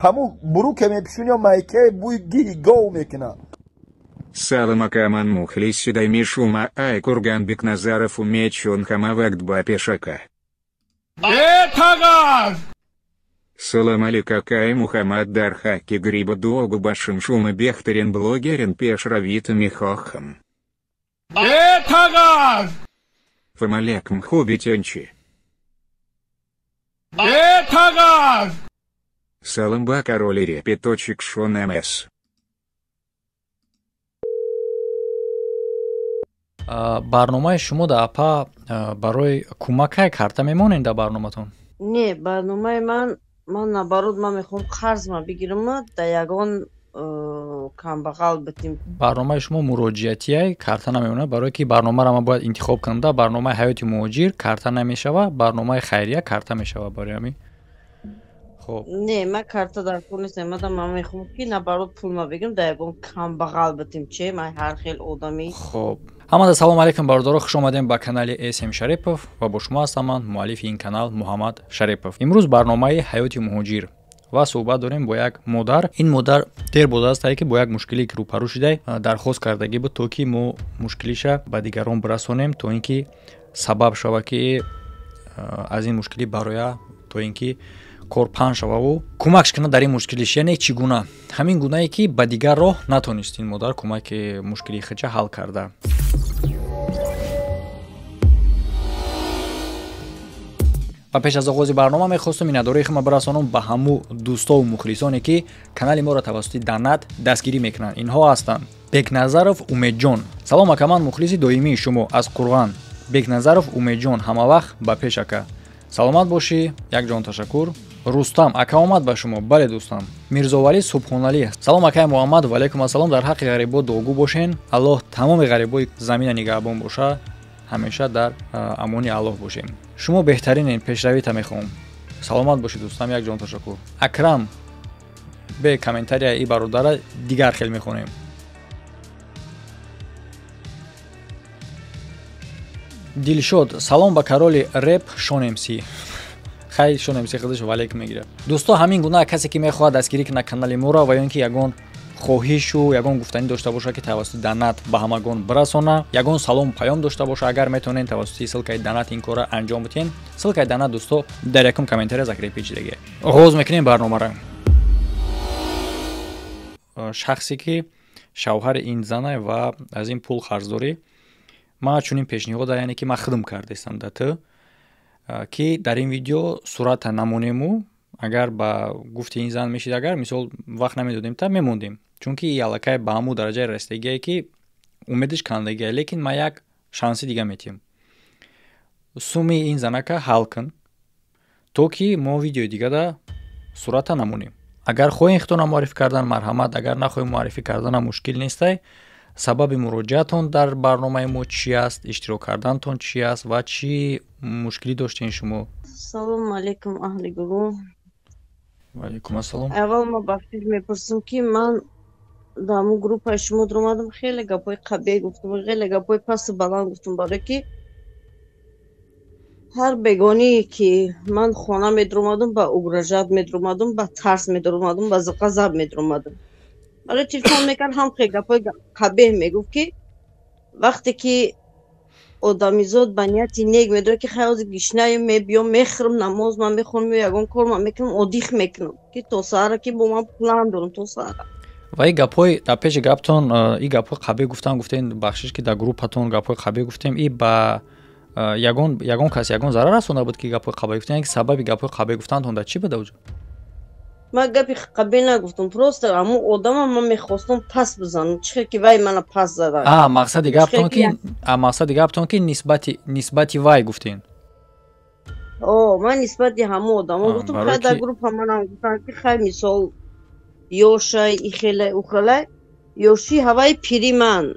Ҳамун буруке мепӯшун ё майкае бӯи гиҳи гов мекунад. Салам акаман мухлиси даймишума ай Курган Бекназаров умечон хамавакт ба пешака. Салам алейкакай Мухаммад Дархаки Гриба Догу Башим Шума Бехтерин Блогерин Пешравита Михохам. Фамалек Мхубитенчи. Саламба король репеточек Шон МС. Барномаи шумо да апа барои кӯмакай карта мемонед дар барноматон? Не, барномаи ман наоборот, ман мехоҳам қарзма бигирам да ягон камбағал битим. Барномаи шумо муроҷиатияй, карта намемонад, барое ки барномаро ман бояд интихоб кунам. Да барномаи ҳаёти муҳоҷир карта намешава, барномаи хайрия карта мешава барои ҳамин. Хоб. Не, ман карта дар кор нестам, ман мехоҳам ки наоборот пулма бигирам да ягон камбағал битим, че ман ҳар хел одами. Хоб. Ҳамада салом алейкум бародаро, хуш омадем ба канали СМ Шарипов ва бо шумо ҳастам ман, муаллифи ин канал Муҳаммад Шарипов. Имрӯз барномаи ҳаёти муҳоҷир ва суҳбат дорем бо як модар. Ин модар дер будааст, ки бо як мушкиле ки рӯпарӯ шудай дархост кардагӣ буд, то ки мо мушкилиша ба дигарон бирасонем, то ин ки сабаб шава ки аз ин мушкилӣ бароя, то ин ки кор паҳн шававу кӯмакш кунад дар ин мушкилиш. Яъне чӣ гуна? Ҳамин гунае ки ба дигар роҳ натонист ин модар кӯмаки мушкилии худша ҳал карда. Ва пеш аз оғози барнома мехостум миннатдории худро бирасонам ба ҳаму дӯстову мухлисоне ки канали моро тавассути данат дастгирӣ мекунанд. Инҳо ҳастанд: Бекназаров Умедҷон. Салом ака, ман мухлиси доимии шумо аз Қурғон. Бекназаров Умедҷон, ҳамавақт ба пеш ака. Саломат бошӣ, якҷон ташаккур. Рустам ака омад ба шумо. Бале дӯстам. Мирзовалӣ Субҳоналӣ. Салом акай Муҳаммад, ва алайкум ассалом. Дар ҳаққи ғарибо дуогӯ бошен. Аллоҳ тамоми ғарибои замина нигаҳбон боша. Ҳамеша дар амони Аллоҳ бошем. Шумо беҳтаринен, пешравита мехоҳам. Саломат бошед дӯстам, якҷон ташаккур. Акрам бе комментария и бародара дигар хел мехонем. Дилшод, салом ба короли реп Шон МС. Хай Шон МС худаш валек мегирад. Дӯсто, ҳамин гуна касе ки мехоҳад дастгирӣ кунад канали моро ва ё ин ки ягон хоҳишу ягон гуфтанӣ дошта бошад, ки тавассути данат ба ҳамагон бирасона, ягон салому паём дошта бошад, агар метавонед тавассути ссылкаи данат ин корро анҷом бидиҳед. Ссылкаи данат дӯсто дар якум комментария закрепи шидагӣ. Оғоз мекунем барномаро. Шахсе ки шавҳари ин зана ва аз ин пул қарздорӣ, ман чунин пешниҳода, яъне ки ман хидм кардастам да ту, ки дар ин видео сурата намонему, агар ба гуфти ин зан мешид, агар мисол вақт намедодем, та мемондем, чунки и аллакай ба ҳамун дараҷаи расидагие ки умедиш кандагие, лекин ман як шанси дига метиҳам. Суми ин занака ҳал кун, то ки мо видеои дигада сурата намонем. Агар хоҳем худтонро муаррифӣ кардан, марҳамат, агар нахоҳем муаррифӣ карданам мушкил нестай. Сабаби муроҷиатон дар барномаи мо чи аст, иштирок кардантон чи аст ва чӣ мушкилӣ доштем шумо? Салому алейкум аҳли гурӯҳ. Ва алейкум ассалом. Аввал ман бахшиш мепурсам, ки ман дар ҳамун группаи шумо даромадам, хеле гапҳои қабеҳ гуфтам, хеле гапҳои пасту баланд гуфтам, барое ки ҳар бегоние ки ман хона медаромадам, ба угрожат медаромадам, ба тарс медаромадам, ба ғазаб медаромадам. Барои телефон мекард, ҳам хеле гапҳои қабеҳ мегуфт, ки вақте ки одамизод ба нияти нек медорад, ки хай ҳозир гишнаем, мебиём, мехӯрам, намоз ман мехонам, ягон кор ман мекунам, одих мекунам, ки то саҳара ки бо ман план дорам то саҳара. Ва и гапҳои дар пеши гаптон, и гапҳои қабеҳ гуфтан, гуфтем бахшиш ки дар группатон гапҳои қабеҳ гуфтем, и ба ягон кас ягон зарар расонда буд ки гапҳои қабеҳ гуфтем, яъне ки сабаби гапҳои қабеҳ гуфтантон дар чӣ буда уҷо? Ман гапи қабеҳ нагуфтам, просто ҳамун одама ман мехостам пас бизанам, чӣ хел ки вай мана пас зада. Мақсади гаптон ки, мақсади гаптон ки нисбати вай гуфтем. О, ман нисбати ҳамун одамо гуфтам, хай дар группа манам гуфтам ки хай мисол ёшай, ихелай, ухелай, ёши ҳаваи пири ман.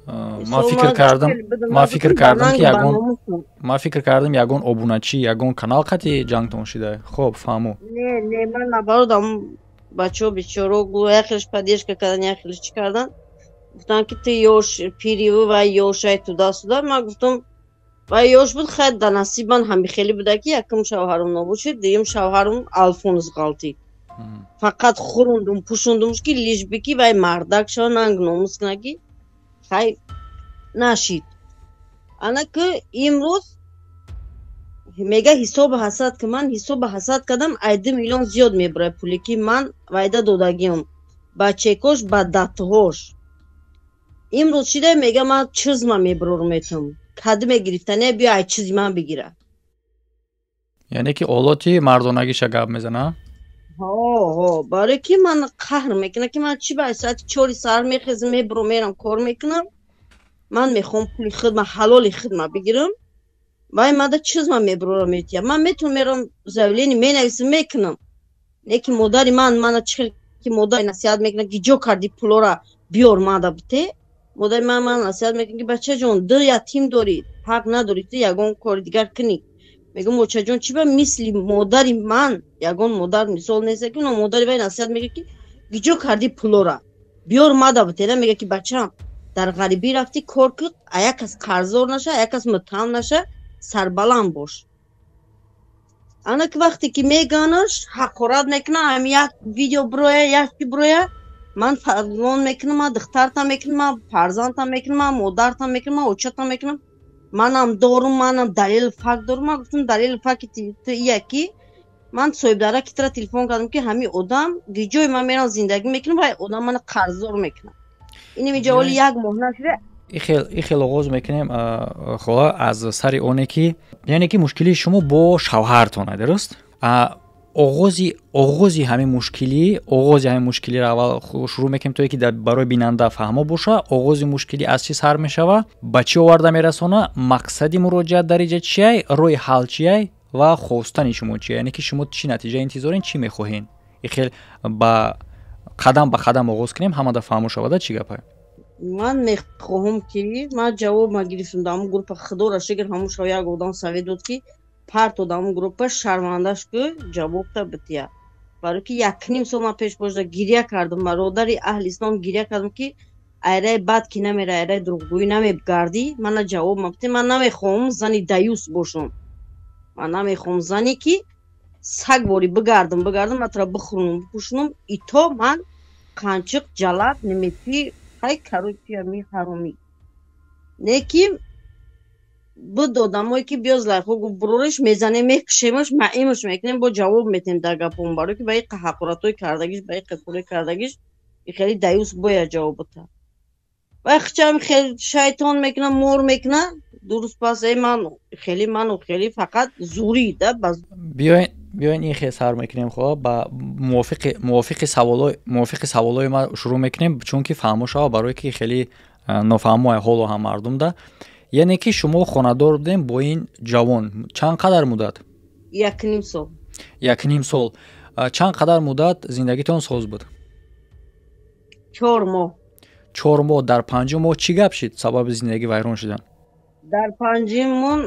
Ман фикр кардам, ман фикр кардам ки ягон, ман фикр кардам ягон обуначи, ягон канал қати ҷангтон шида. Хоб, фаҳмо. Не, не, ман наоборот ҳамун бачаҳо бечоро як хелш поддержка кардан, як хелш чӣ кардан. Гуфтан ки ту ёш пириву ва ёшай туда-сюда. Ман гуфтам ва ёш буд, хай да насиб ман ҳами хеле буда ки якум шавҳарам нобуд шуд, дуюм шавҳарам Алфонс ғалтид. Фақат хӯрондум, пӯшондумш, ки лишь бы ки вай мардак шава, нанг номус куна, ки хай нашид. Ана ки имрӯз мега ҳисоби ҳасад ки ман ҳисоби ҳасад кардам, ай 2 миллион зиёд мебурад пуле, ки ман вайда додагиам ба чекош, ба датҳош. Имрӯз шида мега, ман чизма мебурорум этам, кадиме гирифтане, биё ай чизи ман бигира. Яъне ки олоти мардонагиша гап мезана? Ҳо, барое ки ман қаҳр мекунам, ки ман чӣ ба соати 4-и саҳар мехезам, мебуром, мерам, кор мекунам. Ман мехоҳам пули хидма, ҳалоли хидма бигирам. Вай мада чизма мебурора метиҳам. Ман метавонам, мерам, заявление менависам, мекунам, лекин модари ман мана чӣ хел ки модар насиҳат мекунад, ки ҷо карди пулора, биёр мада бите. Модари ман ман насиҳат мекунад, ки бачаҷон, ду ятим дорӣ, ҳақ надорӣ ту ягон кори дигар кунӣ. Мегӯм, очаҷон, чӣ ба мисли модари ман ягон модар мисол нест, ки модари вай насиҳат мекунад, ки гиҷо кардӣ пулора, биёр мада бите. Мега, ки бачаам, дар ғарибӣ рафтӣ, кор кун, а як кас қарздор наша, як кас муттаҳам наша, сарбаланд бош. Ана ки вақте ки меганаш, ҳақорат мекунам, ами як видео бироя, як чи бироя, ман фалон мекунам, ман духтартам мекунам, ман фарзандтам мекунам, ман модартам мекунам, ман очатам мекунам, манам дорум, манам далелу факт дорум. Ман гуфтам, далелу факти ту ия, ки ман соҳибдара ки тра телефон кардам, ки ҳамин одам гиҷои ман мерам, зиндагӣ мекунам, вай одам мана қарздор мекунам. Инами ҷаволи як моҳ нашуда. Ихел оғоз мекунем, хола, аз сари оне ки, яъне ки мушкилии шумо бо шавҳартона, дуруст? Оғози ҳамин мушкилиро аввал шурӯъ мекунем, то ки барои бинанда фаҳмо боша. Оғози мушкилӣ аз чӣ сар мешава, ба чӣ оварда мерасона, мақсади муроҷиат дар инҷа чиай, роҳи ҳал чиай ва хостани шумо чия, яъне ки шумо чӣ натиҷа интизорен, чӣ мехоҳен. Ихел ба қадам ба қадам оғоз кунем, ҳамада фаҳмо шавада, чӣ гапа. Ман мехоҳам, ки ман ҷавоб ма гирифтам дар ҳамун группа. Худоро шукр, ҳамун шав як одам совет дод, ки парто дар ҳамун группа, шармандаш ку, ҷавобта бития. Барои ки якним сол ман пеш бошда гиря кардам, бародари аҳли ислом, гиря кардам, ки айраи бад ки намера, айраи дурӯғгӯӣ намегардӣ, мана ҷавоб ма бите. Ман намехоҳам зани даюс бошам, ман намехоҳам зане, ки саг бори бигардам, бигардам, ман тура бихӯрнум, бипӯшонам. Ито ман қанчиқ ҷалаб немети. Хай, короче, ами ҳаромӣ не, ки буд одамое, ки биёз лайхо гуфт, бурориш мезанем, мекушемаш, маимаш мекунем, бо ҷавоб метем дар гапон, барое ки ба и ҳақоратҳои кардагиш, ба и қипури кардагиш, и хеле даюс бояд ҷавоб бита. Вай хичам хел шайтон мекуна, мор мекуна. Дуруст, пас э ман хеле, ману хеле фақат зурӣ да. Биёин, ин хел сар мекунем, хоб, ба мувофиқи саволои ма шурӯъ мекунем, чунки фаҳмо шава, барое ки хеле нофаҳмои ҳоло ҳам мардумда. Яъне ки шумо хонадор будем бо ин ҷавон чанд қадар муддат? Якним сол. Якним сол. Чанд қадар муддат зиндагитон соз буд? 4 моҳ. 4 моҳ. Дар панҷум моҳ чӣ гап шид, сабаби зиндагӣ вайрон шудан? Дар панҷум моҳ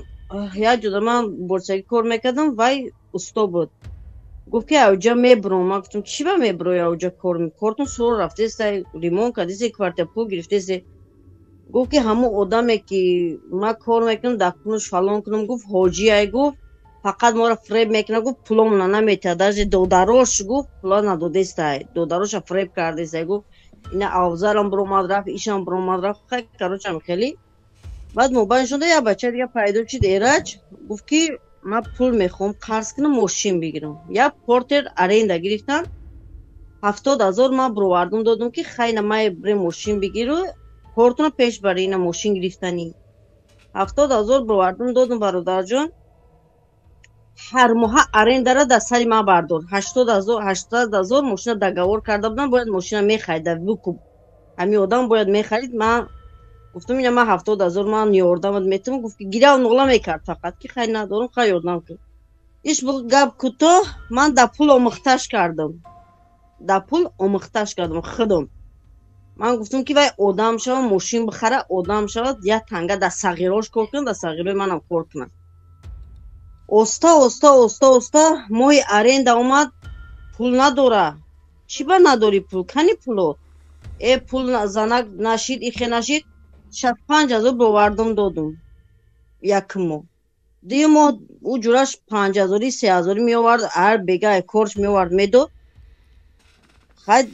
як ҷода ман борчагӣ кор мекардам, вай усто буд. Гуфт, ки ауҷа мебуром. Ман гуфтам, чӣ ба мебурои ауҷа, кор кортон суро рафтеста, ремонт кардесе, квартира пул гирифтесе. Гуфт, ки ҳамон одаме, ки ман кор мекунам, дар кунуш фалон кунам, гуфт, ҳоҷиай, гуфт, фақат моро фреб мекунад, гуфт, пуломона наметиҳад, даже додарош, гуфт, пула надодестай, додароша фреб кардестай, гуфт, ина авзарам биромад рафт, ишам биромад рафт. Хай, короче, хеле баъд мобайн шуда, як бача дига пайдо шид, Эраҷ. Гуфт, ки ман пул мехоҳам қарз кунам, мошин бигирам. Як портер аренда гирифтан, 70 000. Ман бировардум, додум, ки хайна, май бре, мошин бигиру, кортона пеш бари, ина мошин гирифтанӣ. 70 000 бировардум, додум. Бародарҷон, ҳар моҳа арендара дар сари ман бардор, 80 000, 800 000. Мошина договор карда будам, бояд мошина мехарида, выкуп ҳамин одам бояд мехарид. Ман гуфтам, ина ман 70 000 ман ёрдамат метавонам. Гуфт, ки гиряв нола мекард фақат, ки хай, надорам, хай, ёрдам кун. Иш гап кӯтоҳ, ман да пул омӯхташ кардам, да пул омӯхташ кардам худам. Ман гуфтам, ки вай одам шава, мошин бихара, одам шавад, як танга дар сағирош кор кунад, дар сағирои манам кор кунад. Оста оста, оста оста моҳи аренда омад, пул надора. Чӣ ба надорӣ пул? Кани пулот? Э, пул занак нашид, ихе нашид. 65 000 бовардум, додум якум моҳ. Дуюм моҳ ӯ ҷураш 5 ҳазорӣ, 3 ҳазорӣ меовард, ҳар бега корш меовард, медод. Хай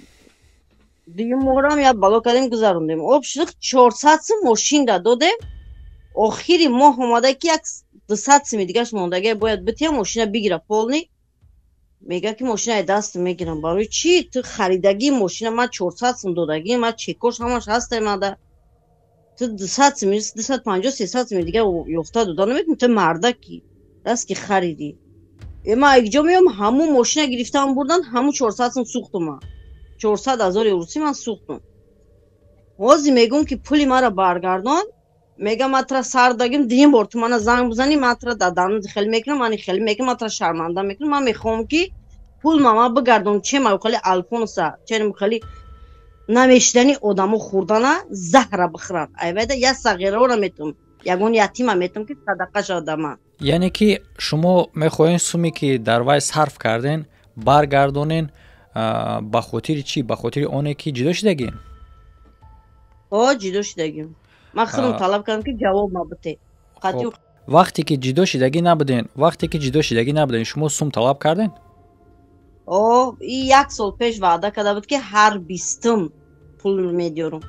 дуюм моҳрам як бало кардем, гузарондем. Об шуд 400 сум мошинда додем. Охири моҳ омада ки як 200 суми дигаш мондагӣ бояд битиям, мошина бигира полный. Мега ки мошинаи даст мегирам. Барои чӣ ту харидагии мошина ман 400 сум додагӣ, ман чекош ҳамаш ҳастай мада. Ту 200 суми, 250, 300 суми дига ёфта дода наметавонӣ, ту мардаки даст ки харидӣ. Ман якҷо меём, ҳамун мошина гирифтам бурдан, ҳамун 400 сум сӯхтум ман. 400 ҳазори русӣ ман сӯхтум. Ҳозир мегӯм ки пули маро баргардон, мегам ман тура сар дагим, дуюм бор ту мана занг бизанӣ, ман тура дадан хеле мекунам, мани хеле мекунам, ман тура шарманда мекунам. Ман мехоҳам ки пул мама бигардон, чем хеле Алфонса, чем хеле намешидани одамо хӯрдана заҳра бихӯранд. Айвайда як сағираро метавам, ягон ятима метавам ки садақа шавад да ман. Яъне ки шумо мехоҳед суме ки дар вай сарф карден баргардонен, ба хотири чӣ? Ба хотири оне ки ҷудо шудагем? Ҳо, ҷудо шудагим. Ман худам талаб кардам ки ҷавоб ма бите. Вақте ки ҷудо шудагӣ набуден, вақте ки ҷудо шудагӣ набуден, шумо сум талаб карден? О, и як сол пеш ваъда карда буд ки ҳар бистум пул медиёрам.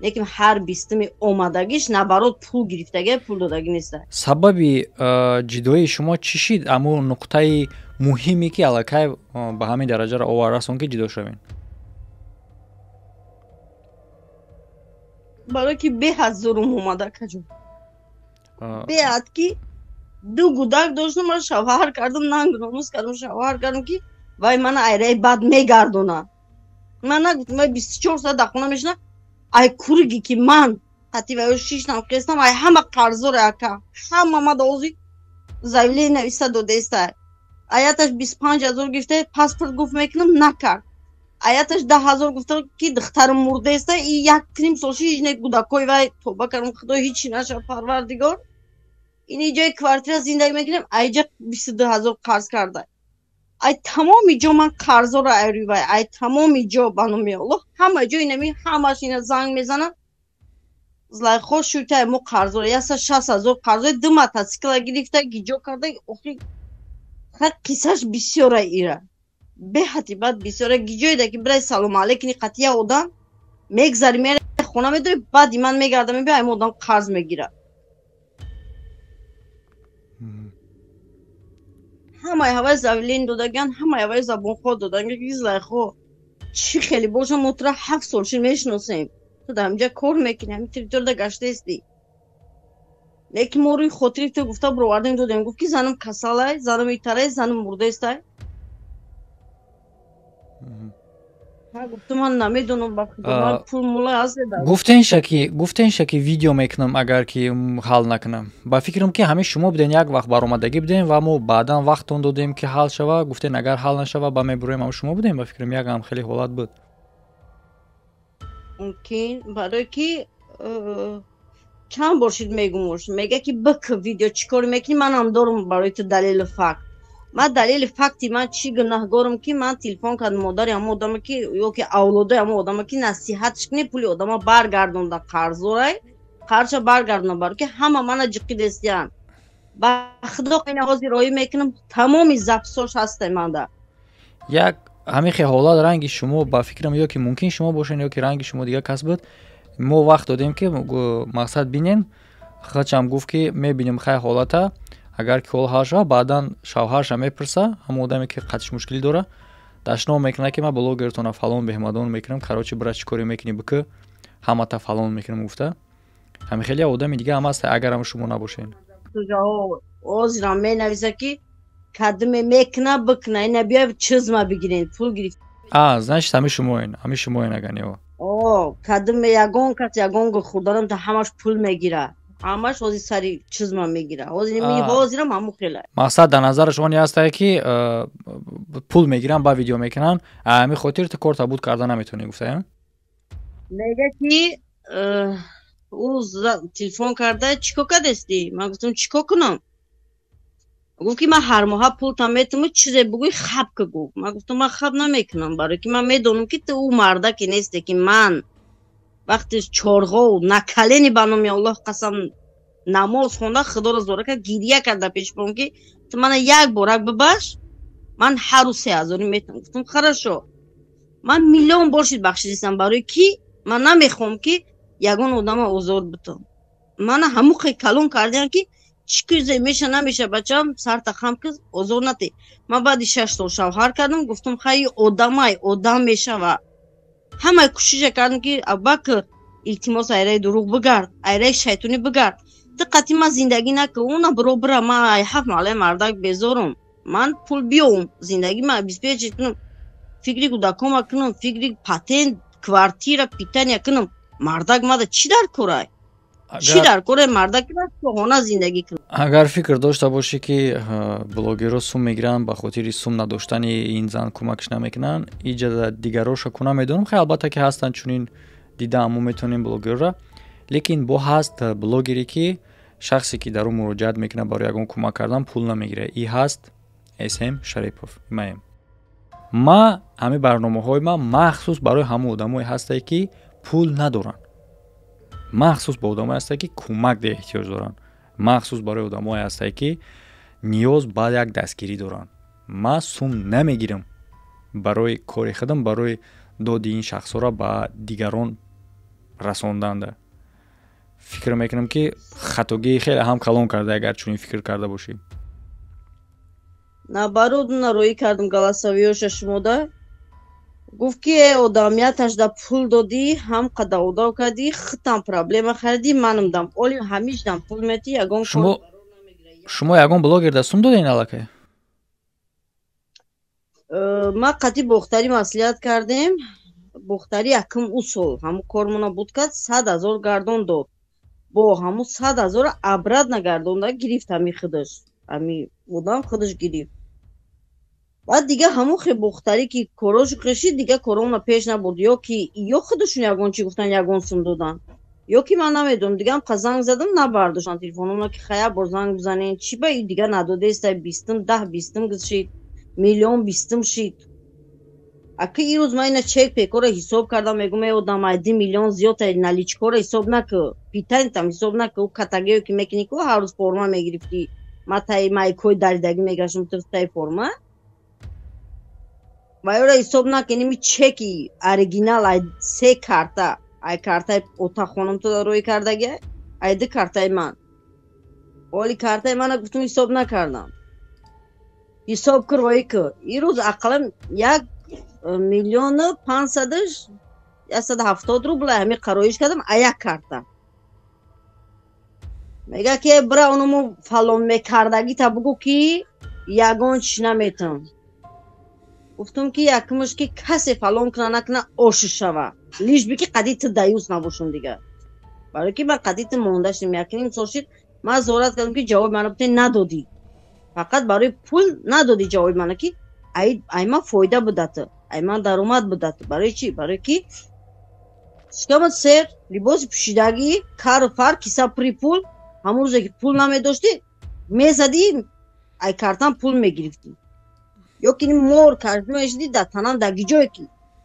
Лекин ҳар бистуми омадагиш наоборот пул гирифтагӣ, пул додагӣ нест. Сабаби ҷудоии шумо чӣ шид? Аммо нуқтаи муҳиме ки аллакай ба ҳамин дараҷаро овар расон ки ҷудо шавем. Барое ки беҳад зурум омада каҷо. Беҳад ки ду гудак доштам, ман шавҳар кардам, нанг номус кардам, шавҳар кардам ки вай мана айраи бад мегардона. Ман нагуфтам, вай 24 соат дар хона мешина, ай курги ки ман қати вай шиштам қестам, ай ҳама қарзоре ака, ҳама ма дози заявление нависта додаеста. Аяташ 25 ҳазор гирифта, паспорт гуфт мекунам, накард. Аяташ 10 ҳазор гуфта ки духтарам мурдаеста, и як ним сол ши ҳеҷ не гудакҳои вай тоба кардам, худо ҳечи наша парвардигор. Ин ҷои квартира зиндагӣ мекунем, айҷа 22 ҳазор қарз карда. Ай тамоми ҷо ман қарзоро айрӯи вай, ай тамоми ҷо ба номи Аллоҳ, ҳама ҷо инами ҳамаш ина занг мезанад. Зулайхо шутай мо қарзоро 160 ҳазор қарзои ду мотосикла гирифта, гиҷо карда, охи хай қиссаш бисёра ира. Беҳади бад бисёра гиҷоеда ки бирай салом алейкини қатъия одам мегзари мераи хона медори, баъди ман мегардам мебиям, ай одам қарз мегирад. Ҳамаи ҳаваи заявление додаган, ҳамаи ҳаваи забонхо додаган ки Зулайхо чӣ хеле боша, мо тура 7 сол шид мешиносем, ту дар ҳаминҷа кор мекунӣ, ҳамин территорияда гаштаисти. Лекин мо рӯи хотири ту гуфта бировардем додем, гуфт ки занам касалай, занам итарай, занам мурдаистай. Гуфтам ман намедонам, ба худо ман пул мула ҳаст. Гуфтенша ки видео мекунам агар ки ҳал накунам. Ба фикрам ки ҳамин шумо буден, як вақт баромадагӣ будем ва мо баъдан вақтон додем ки ҳал шава. Гуфтен агар ҳал нашава ба мебуроем, ам шумо будем, ба фикрам як ҳам хеле ҳолат буд. Мумкин, барое ки чанд бор шид мегумош, мега ки бик видео чӣ кор мекунӣ, манам дорум барои ту далелу факт. Ман далели факти ман чӣ гунаҳгорам ки ман телефон кардам модари ҳамон одаме ки ё ки авлодои ҳамон одаме ки насиҳатш кунӣ, пули одама баргардонда, қарзорай қарзша баргардонда, баро ки ҳама мана ҷиқидестиян. Ба худо ина ҳозир роӣ мекунам, тамоми записош ҳастай манда. Як ҳамин хел ҳолат ранги шумо ба фикрам ё ки мумкин шумо бошен ё ки ранги шумо дигар кас буд. Мо вақт додем ки мақсад бинен, хачам гуфт ки мебинем хай ҳолата, агар ки ҳол ҳал шава, баъдан шавҳарша мепурса, ҳамон одаме ки қатиш мушкилӣ дора, дашном мекунад ки ман блогертона фалон беҳмадон мекунам, короче бира чӣ коре мекунӣ бикӯ, ҳамата фалон мекунам гуфта. Ҳамин хеле одами дига ҳам аст, агар ҳам шумо набошен. Ҳозирам менависа ки кадме мекуна бикуна, ина биё чизма бигирен, пул гирифт. А, значит ҳамин шумоен, ҳамин шумоен агар нео. О, кадме ягон кас ягон гул хӯрданам та ҳамаш пул мегира. Ҳамаш ҳозир сари чизма мегира. Ҳозирам ҳамун хела. Мақсад дар назари шумо не ҳастае ки пул мегиранд, ба видео мекунанд, ҳамин хотир ту кор табуд карда наметавонӣ гуфтаем? Мега ки ӯ телефон карда чӣ кор кардастӣ? Ман гуфтам чӣ кор кунам? Гуфт ки ман ҳар моҳа пултам метавонам, чизе бугӯй хаб ка гуфт. Ман гуфтам ман хаб намекунам, барое ки ман медонам ки ту ӯ мардаке несте ки ман вақте чорғов накалени ба номи Аллоҳ қасам намоз хонда худоро зора кард, гирия карда пеш бом ки ту мана як борак бибахш, ман ҳар рӯз 3000 метавонам. Гуфтам хорошо, Ман миллион бор шид бахшидистам, барои ки ман намехоҳам, ки ягон одама озор битам. Мана ҳамуқе калон кардиам, ки чӣ кизе меша намеша, бачаам, сарта хам ки озор нате. Ман баъди 6 сол шавҳар кардам, гуфтам, хай, одамай, одам мешава. Ҳамаи кӯшиша кардам, ки Абубакр, илтимос, айраи дурӯғ бигард, айраи шайтонӣ бигард, ту қатъи ман зиндагӣ накун, уна биро бира. Ман ай ҳафт маҳаллаи мардак безорум. Ман пул биёвум, зиндагӣ ман обеспечить кунам, фикри кӯдакома кунам, фикри патент, квартира, питания кунам. Мардак мада чӣ дар корай, чӣ дар кора мардак хона зиндагӣ кунам? Агар фикр дошта бошӣ, ки блогерро сум мегиранд, ба хотири сум надоштани ин зан кӯмакш намекунанд, иҷа дигароша ку намедонам. Хай, албатта, ки ҳастанд чунин, дидаам, мо метавонем блогерро, лекин бо ҳаст блогере, ки шахсе, ки дар ӯ муроҷиат мекунад барои ягон кӯмак кардан, пул намегирад. И ҳаст См Шарипов. Маем ма ҳамин барномаҳои ма махсус барои ҳамон одамое ҳастае, ки пул надоранд, махсус ба одамое ҳастае, ки кӯмак эҳтиёҷ доранд, махсус барои одамое ҳастае, ки ниёз ба як дастгирӣ доранд. Ман сум намегирам барои кори худам, барои доди ин шахсҳоро ба дигарон расонданда. Фикр мекунам, ки хатогии хеле ҳам калон карда, агар чунин фикр карда бошӣ. Наоборот, роӣ кардам голосовой ёша шумода. Гуфт, ки э одамияташ да пул додӣ, ҳам қада одав кардӣ, хитам проблема харидӣ, манам дам оли ҳамишдам пул метӣ, ягон. Шумо ягон блогер да сум доден аллакай? Ма қатъи Бохтарӣ маслиҳат кардем. Бохтарӣ якум усол ҳамун кормона буд, кард, 100 000 гардон дод. Бо ҳамун 100 000 обратно гардонда гирифт. Ҳами худаш, ҳами одам худаш гирифт. Баъд дига ҳамон хе Бохтарӣ, ки корошу қишид, дига корона пеш набурд. Ё ки ё худашон ягон чӣ гуфтан, ягон сум додан, ё ки ман намедонам. Дигам қа занг задам, набардоштан телефонома, ки хая бор занг бизанен, чӣ ба дига надодеста. Бистум даҳ бистум шид, миллион бистум шид. Аки ирӯз ман ина чек пекора ҳисоб кардам, мегум: э одам, ай 2 миллион зиёд. Наличка ро ҳисоб накӣ, питания там ҳисоб накӣ, ӯ катагиё, ки мекунӣ, ку ҳар рӯз форма мегирифтӣ. Ма таи майкои даридагӣ мегаштам, ту таи форма ва ёро ҳисоб накунӣ. Ми чеки оригинал ай се карта, ай картаи ота хонум ту рӯй кардаги, ай ду картаи ман. Оли картаи мана гуфтум, ҳисоб накардам, ҳисоб кир, роӣ кир. Ирӯз ақаллан 1 500 170 рубла ҳами қароиш кардам а як карта. Мега, ки бира онуму фалон мекардагита бугӯ, ки ягон чӣ наметам. Гуфтум, ки якумаш, ки касе фалон куна накуна, ошу шава, лишь бы ки қади ту даюс набошум дигар, барое ки ман қади ту монда шудем. Якним сол шид, ман зорат кардам, ки ҷавоби маро бите, надодӣ. Фақат барои пул надодӣ ҷавоби мана, ки ай ман фоида будату, ай ман даромад будату. Барои чӣ? Барои ки шикамат сер, либоси пӯшидагӣ, кару фар, киса пури пул. Ҳамон рӯзе, ки пул намедоштӣ, мезадӣ, ай картам пул мегирифтӣ, ё ки мор кардӣ мешидӣ дар танам, дар гиҷое ки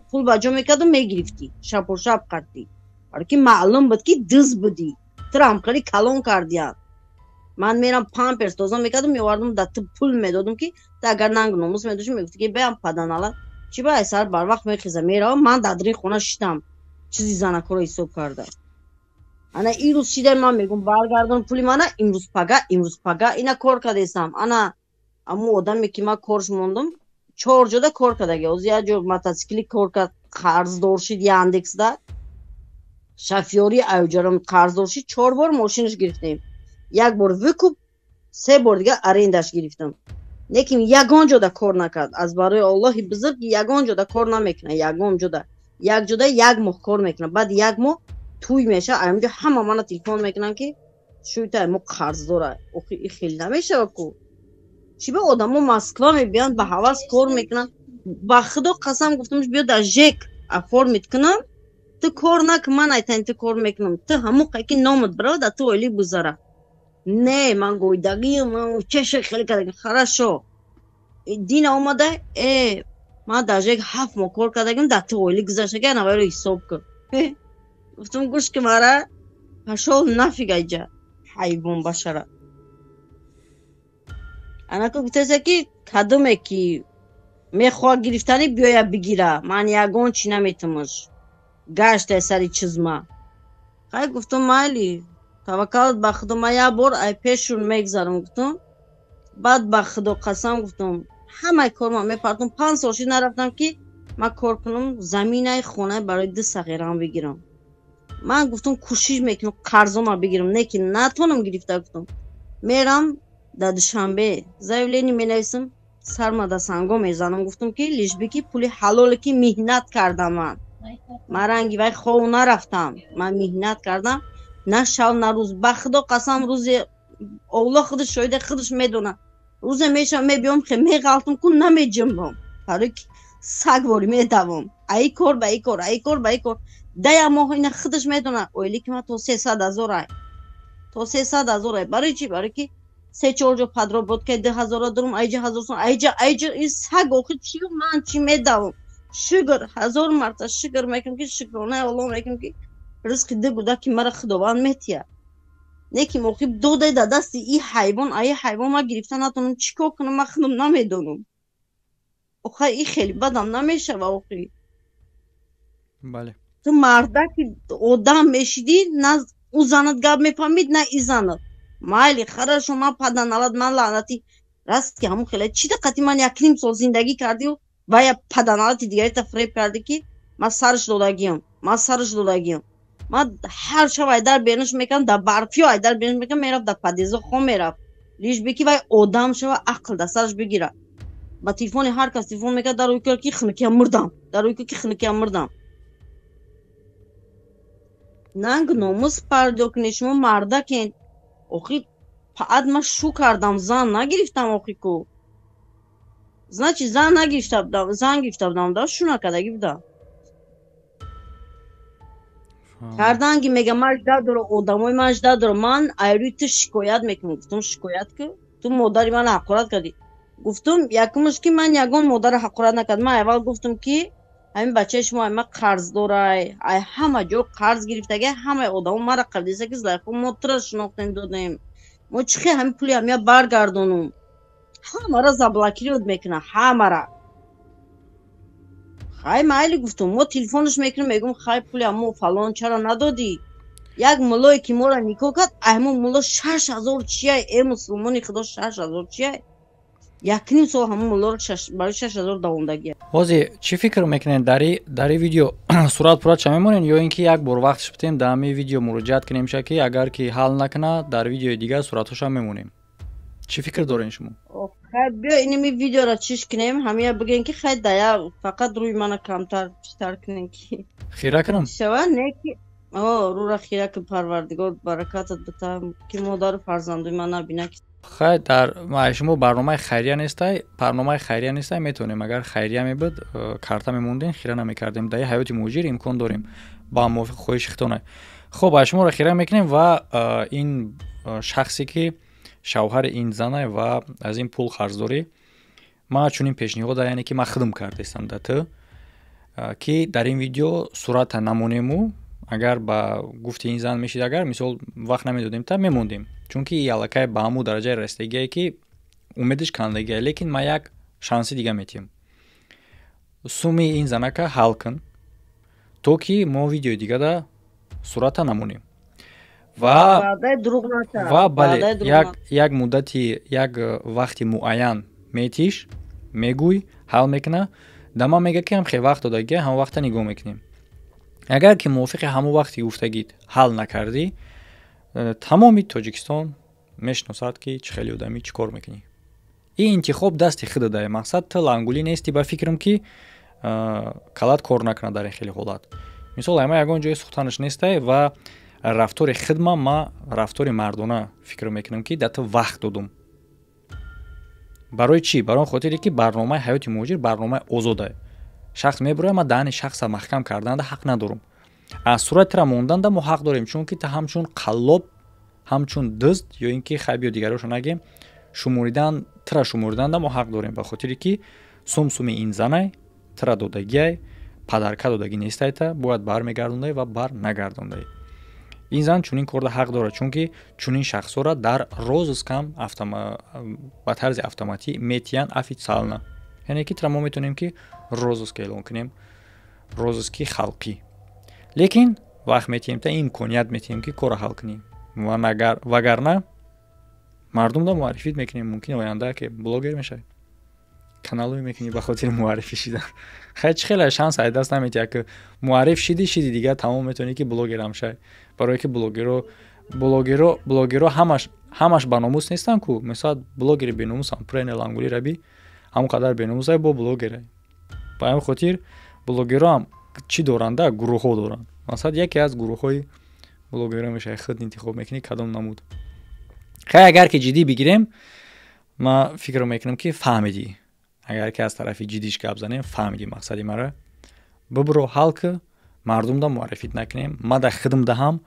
пул ба ҷо мекарду мегирифтӣ, шабошаб кардӣ, барои ки маълум буд, ки диз будӣ, туро ҳамкори калон кардиянд. Ман мерам, памперс тоза мекардам, меовардам, дар ту пул медодам, ки ту агар нанг номус медошти, мегуфти, ки беам паданала чӣ ба ай сар барвақт мехеза, меравам. Ман дар дари хона шиштам, чизи занакҳоро ҳисоб карда. Ана ирӯз шида, ман мегум: баргардон пули мана имрӯз пага, имрӯз пага. Ина кор кардесам. Ана аммо одаме, ки ман корш мондам, чор ҷода кор кардаги. Ҳозир як ҷо мотосикли кор кард, қарздор шид, Яндексда шофёри аюҷарам қарздор шид. Чор бор мошинаш гирифтем, як бор выкуп, се бор дига аренда ш гирифтам. Лекин ягон ҷода кор накард. Аз барои Аллоҳи бузург, ягон ҷода кор намекунад. Ягон ҷода, як ҷода як моҳ кор мекунад, баъд як моҳ тӯй мешавад, аёнҷо ҳама мана телефон мекунанд, ки шӯйта мо қарздора. Охи и хел намешава ку. Чӣ ба одамо Москва мебиёнд, ба ҳавас кор мекунанд? Ба Худо қасам, гуфтамш: биё, дар ЖЭК оформить кунам, ту кор накун, ман айтани ту кор мекунам, ту ҳамон ки номат бирава, дар ту оилӣ гузара. Не, ман гойдагиам, ман чаша хеле карда. Хорошо, дина омада: э, ман дар ЖЭК 7 моҳ кор кардагим, дар ту оилӣ гузаштага, навайро ҳисоб кун. Гуфтам: гӯш ки мара, пошёл нафиг, айҷа ҳайвон башара. Анаку гуфтеса, ки кадоме ки Мехоҳад гирифтанӣ биёя бигира. Ман ягон чӣ наметумаш. Гаштай сари чизма. Хай гуфтум майли. Таваккалат ба Худо ман як бор ай пешшон мегзарам гуфтум. Баъд ба Худо қасам гуфтум. Ҳамаи корма мепартум. 5 сол шид нарафтам ки ман кор кунам, заминаи хонаи барои 2 сағирам бигирам. Ман гуфтум кӯшиш мекунам қарзома бигирам, не ки натонам гирифта гуфтум. Мерам дар Душанбе заявление менависам, сарма да санго мезанам гуфтум ки лишби ки пули ҳалоле ки меҳнат кардам ман. Ман ранги вай хов нарафтам. Ман меҳнат кардам, на шав на рӯз. Ба Худо қасам рӯзе Аллоҳ худаш шоҳиде, худаш медонад. Рӯзе мешавам мебиём хе меғалтам ку намеҷунбам. Барои ки сагворӣ медавам. Ай кор ба ай кор, ай кор ба ай кор. Дая моҳ ина худаш медонад. Оиле ки ман то 300 ҳазор ай. То 300 ҳазор ай. Барои чӣ? Барои ки 3-4 ҷо подработка 2000 дорум, айҷа 1000 сом, айҷа айҷа ин саг охи чӣ ман чӣ медавам. Шукр, ҳазор марта шукр мекунам ки шукронаи Аллоҳ мекунам ки ризқи ду буда ки мара Худованд метиҳад. Не ки мохи додай дар дасти и ҳайвон, аи ҳайвон ман гирифта натонам, чӣ кор кунам, ман худам намедонам. Охай и хеле бадам намешава охи. Бале. Ту мардаки одам мешидӣ, на ӯ занат гап мефаҳмид, на и занат. Майли, хорошо, ман паданалат, ман лаънатӣ. Раст ки ҳамун хеле чӣ даққати ман 1,5 сол зиндагӣ кардию ва я паданалати дигарита фиреб кардӣ ки ман сараш додагиам, ман сараш додагиам. Ман ҳар шаб айдар берунаш мекардам, дар барфиё айдар берунаш мекардам, мерафт дар подъездо хом мерафт. Лиш би ки вай одам шава, ақл дар сараш бигира. Ба телефони ҳар кас телефон мекард, дар ӯй ки хунукиям мурдам, дар ӯй ки хунукиям мурдам. Нанг номус пардё кунед, шумо мардакен. Охи паат ман шу кардам, зан нагирифтам охи ку. Значит, зан нагирифта будам, зан гирифта будам, да шу накардагӣ будам. Карданги мега ман жда дорам, одамои ман жда дорам, ман айрӯи ту шикоят мекунам. Гуфтум шикоят ку? Ту модари мана ҳақорат кардӣ. Гуфтум якумаш ки ман ягон модарро ҳақорат накардам. Ман аввал гуфтум ки ҳамин бачаи шумо ай ман қарздорай, ай ҳама ҷо қарз гирифтагӣ, ҳамаи одамо мара қабдиса ки Зулайхо мо тура шинохтем додем. Мо чӣ хел ҳамин пули ҳамия баргардонум? Ҳамара заблокировать мекунам, ҳамара. Хай майли гуфтум, мо телефонаш мекунем, мегӯм хай пули ҳамо фалон чаро надодӣ? Як муллое ки моро никоҳ кард, ай ҳамон мулло 6000 чияй, э мусулмони худо 6000 чияй. 1,5 сол ҳамон муллоро барои 6000 давондагӣ. Ҳозир чӣ фикр мекунед дар ин видео сурат пурра ча мемонед ё ин ки як бор вақт шуд дар ҳамин видео муроҷиат кунем ша ки агар ки ҳал накунад дар видеои дигар суратҳоша мемонем? Чӣ фикр доред шумо? Хай биё инами видеоро чиш кунем, ҳамия бигӯем ки хай дая фақат рӯи мана камтар читар кунем ки хира кунам? Шава не ки рӯра хира кун, Парвардигор баракатат бита ки модару фарзандои ман набина. Хай дар шумо барномаи хайрия нестай, барномаи хайрия нестай, метавонем агар хайрия мебуд карта мемондем, хира намекардем. Дар ҳаёти муҳоҷир имкон дорем ба мувофиқи хоҳиши худтона. Хуб, шуморо хира мекунем ва ин шахсе ки шавҳари ин занай ва аз ин пул қарздорӣ, ман чунин пешниҳод, яъне ки ман худам кардестам да ту ки дар ин видео сурата намонему, агар ба гуфти ин зан мешид, агар мисол вақт намедодем та мемондем, чунки и аллакай ба ҳамун дараҷаи расидагие ки умедиш кандагие, лекин ман як шанси дига метиҳам. Суми ин занака ҳал кун то ки мо видеои дигада сурата намонем. Ва бале, як муддати, як вақти муайян метиш, мегӯй, ҳал мекуна. Да ман мега ки ҳам хел вақт додагия, ҳамон вақта нигоҳ мекунем. Агар ки мувофиқи ҳамон вақти гуфтагит ҳал накардӣ, тамоми Тоҷикистон мешиносад ки чӣ хеле одамӣ чӣ кор мекунӣ. Ин интихоб дасти худат дае. Мақсад ту лангулӣ нестӣ ба фикрам ки калат кор накунад дар ин хеле ҳолат. Мисол ама ягон ҷои сухтанаш нестай ва рафтори хидма ма рафтори мардона фикр мекунам ки да ту вақт додум. Барои чӣ? Барои он хотире ки барномаи ҳаёти муҳоҷир барномаи озодае. Шахс мебурояд, ман даҳани шахса маҳкам карданда ҳақ надорум. Аз суратра монданда мо ҳақ дорем, чунки ту ҳамчун қаллоб, ҳамчун дузд ё ин ки хай биё дигароша нагем, шуморидан тра шумориданда мо ҳақ дорем, ба хотире ки сум-суми ин занай, тра додагиай, падарка додагӣ нестай, та бояд бармегардондай ва бар нагардондай. Ин зан чунин корда ҳақ дорад, чунки чунин шахсҳоро дар розыскам ба тарзи автоматӣ метиҳанд официально. Яъне ки тра мо метавонем ки розыск эълон кунем, розыски халқӣ, лекин вақт метиҳем, та имконият метиҳем, ки корро ҳал кунем, вагарна мардумда муаррифит мекунем. Мумкин оянда ки блогер мешавӣ, каналое мекунӣ ба хотири муаррифӣ шидан. Хай, чӣ хеле шанс ай даст наметиҳад, ки муарриф шидӣ, шидӣ, дигар тамом, метавонӣ ки блогерам шавӣ. Барое ки блогеро ҳамаш ба номус нестанд ку. Мисол, блогери беномусам пуренелангули раби ҳамон қадар беномусай, бо блогере. Ба ҳамин хотир блогероам чӣ доранда, гурӯҳҳо доранд. Масалан, яке аз гурӯҳҳои блогеро мешавӣ, худ интихоб мекунӣ кадом намуд. Хай, агар ки ҷиддӣ бигирем, ман фикр мекунам, ки фаҳмидӣ. Агар ки аз тарафи ҷиддиш гап занем, фаҳмидӣ мақсади мара. Бибуро, ҳал ки мардумда муаррифит накунем. Ма да хидм даҳам,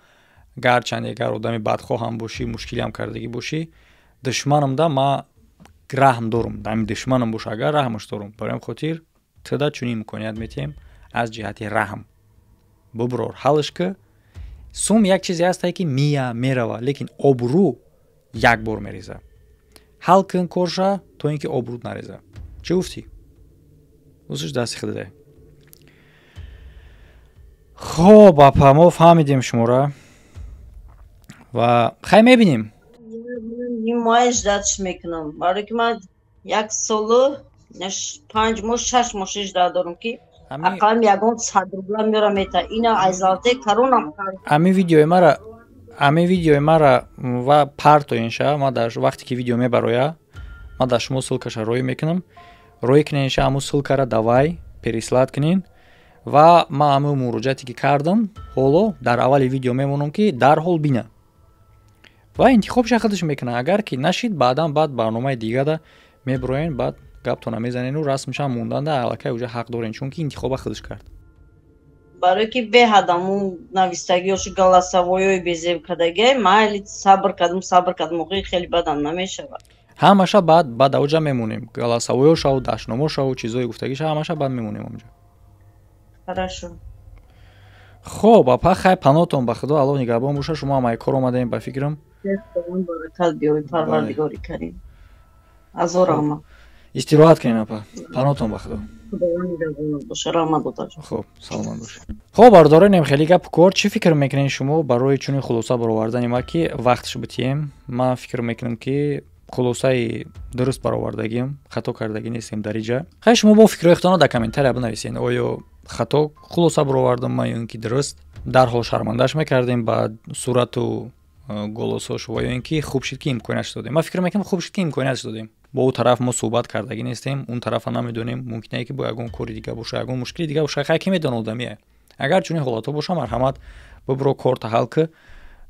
гарчанд агар одами бадхоҳам бошӣ, мушкилиам кардагӣ бошӣ, душманамда ма раҳм дорум. Ами душманам боша, агар раҳмаш дорум. Барои ҳамин хотир туда чунин имконият метиҳем аз ҷиҳати раҳм. Бубурор, ҳалш ки. Сум як чизе ҳастае, ки мия мерава, лекин обрӯ як бор мереза. Ҳал кун корша, то ин ки обрӯт нареза. Чӣ гуфтӣ? Усш дасти худае. Хоб, апа, мо фаҳмидем шумора ва хай, мебинем. Нимоя ждать мекунам, барое ки ман як солу 5 моҳ, 6 моҳ ждать дорам, ки ақаллан ягон 100 рубла меёрам, мета ина айзалте каронам. Ами видеои мара ва партоин ша. Ма дар вақте ки видео мебароя, ман дар шумо ссылкаша роӣ мекунам. Роӣ кунен ша, ҳамун ссылкара давай переслать кунен ва ман ҳамун муроҷиате ки кардам, ҳоло дар аввали видео мемонам, ки дарҳол бина ва интихобша худаш мекунад. Агар ки нашид, баъдан баъд барномаи дигара мебироен, баъд гаптона мезанену расмшам монданда аллакай уже ҳақ дорен, чунки интихоба худаш кард. Барое ки беҳад амун навистагиёшу голосовойҳои безеб кардагиай, майли, сабр кардам, сабр кардам, охир хеле бадам намешавад. Ҳамаша баъд ауҷа мемонем, голосовойошаву дашномошаву чизҳои гуфтагиша, ҳамаша баъд мемонем онҷо. Хорошо. Хоб, апа, хай, панотон ба Худо, Аллоҳ нигаҳбон боша. Шумо ҳам ай кор омадаем, ба фикрам. Баракат биёи, Парвардигори карим, азор раҳмат. Истироҳат кунем, апа, панотон ба Худо. Хуб, саломат бошед. Хоб, бардоронем, хеле гапу кор. Чӣ фикр мекунед шумо барои чунин хулоса баровардани ма, ки вақтш битием? Ман фикр мекунам, ки хулосаи дуруст баровардагиам, хато кардагӣ нестем дар иҷа. Хай, шумо бо фикрҳои худтонро дар комментария бинависед. Оё хато хулоса баровардам ман ё ин ки дуруст? Дарҳол шармандаш мекардем ба сурату голосош ва ё ин ки хуб шуд, ки имкониятш додем? Ман фикр мекунам, хуб шуд, ки имкониятш додем. Бо ӯ тараф мо суҳбат кардагӣ нестем, он тарафа намедонем. Мумкине ки бо ягон кори дига боша, ягон мушкили дига боша. Хай, ки медона, одамие. Агар чунин ҳолатҳо боша, марҳамат, бибуро, корта ҳал ки.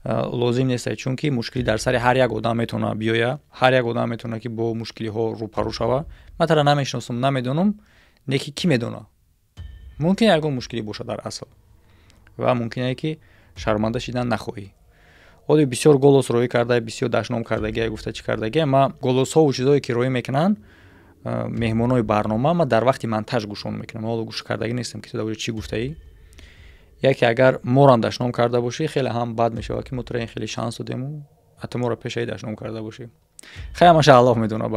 Лозим несте, чунки мушкилӣ дар сари ҳар як одам метавона биёя, ҳар як одам метавона, ки бо мушкилиҳо рӯпарӯ шава. Ман тара намешиносам, намедонам, не ки кӣ медона, мумкин ягон мушкилӣ боша дар асл ва мумкине ки шарманда шидан нахоҳӣ. Оли бисёр голос роӣ карда, бисёр дашном кардагия, гуфта чӣ кардагия. Ма голосҳову чизое ки роӣ мекунанд меҳмонои барнома, ма дар вақти монтаж гӯшон мекунам. Ҳоло гӯш кардагӣ нестам, ки ту дар чӣ гуфтаӣ. Яке агар морам дашном карда бошӣ, хеле ҳам бад мешавад, ки мо тура ин хеле шанс додему, ҳатто моро пешаи дашном карда бошӣ. Хай, ҳамаша Аллоҳ медона.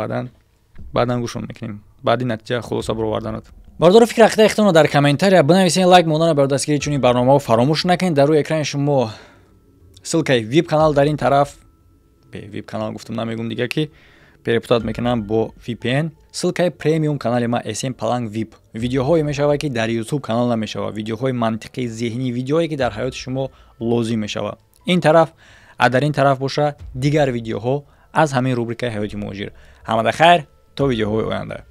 Баъдан гӯшон мекунем, баъди натиҷа хулоса бароварданат. Бардоро, фикр ақидаи худтонро дар комментария бинависед, лайк монданро бар дастгирии чунин барномаҳо фаромӯш накунед. Дар рӯи экрани шумо ссылкаи вип канал, дар ин тараф вип канал гуфтам, намегум дига, ки перепутать мекунам бо VPN, ссылкаи премиум канали ма SM Паланг VIP. Видеоҳое мешавад, ки дар YouTube канал намешавад, видеоҳои мантиқии зеҳнӣ, видеоҳое, ки дар ҳаёти шумо лозим мешавад. Ин тараф, а дар ин тараф боша дигар видеоҳо аз ҳамин рубрикаи ҳаёти муҳоҷир. Ҳамада хайр, то видеоҳои оянда.